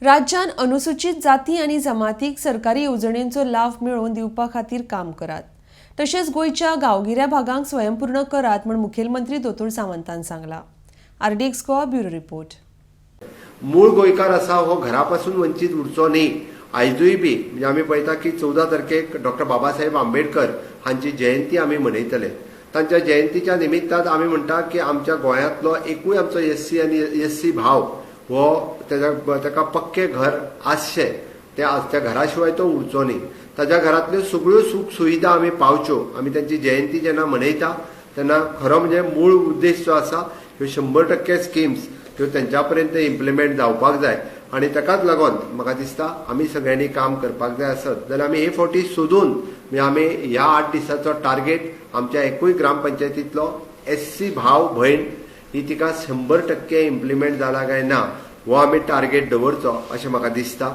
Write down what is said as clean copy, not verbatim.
राज्यान अनुसूचित जाती आनी जमातीक सरकारी येवजणेंचो लाव मेळोवन दिवपा खातीर काम करात, तशेंच गोंयच्या गांवगिऱ्या भागांक स्वयंपूर्ण करात म्हूण मुखेलमंत्री दोतोर सावंतान सांगलां. RDX Goa, bureau report. मूळ गोंयकार आसा हो घरा पासून वंचीत उरचो न्ही. आयजूय बी म्हणजे आमी पळयता की 14 तारखेक डॉक्टर बाबासाहेब आंबेडकर हांची जयंती आमी मनयतले. तांच्या जयंतीच्या निमित्तान आमी म्हणटा की आमच्या गोंयांतलो एकूय आमचो एससी आनी एससी भाव हो ताका पक्कें घर आसचें, त्या घरा शिवाय तो उरचो न्ही. ताच्या घरांतल्यो सगळ्यो सूख सुविधा आमी पावच्यो. आमी तांची जयंती जेन्ना मनयता तेन्ना खरो म्हणजे मूळ उद्देश जो आसा, ह्यो 100% स्किम्स ह्यो तेंच्या पर्यंत इम्प्लिमेंट जावपाक जाय. आनी ताकाच लागून म्हाका दिसता आमी सगळ्यांनी काम करपाक जाय. आसत जाल्यार आमी हे फावटी सोदून म्हणजे आमी ह्या 8 दिसाचो टार्गेट आमच्या एकूय ग्रामपंचायतींतलो एससी भाव भयण ही तिका 100% इम्प्लिमेंट जाला काय ना हो आमी टार्गेट दवरचो अशें म्हाका दिसता.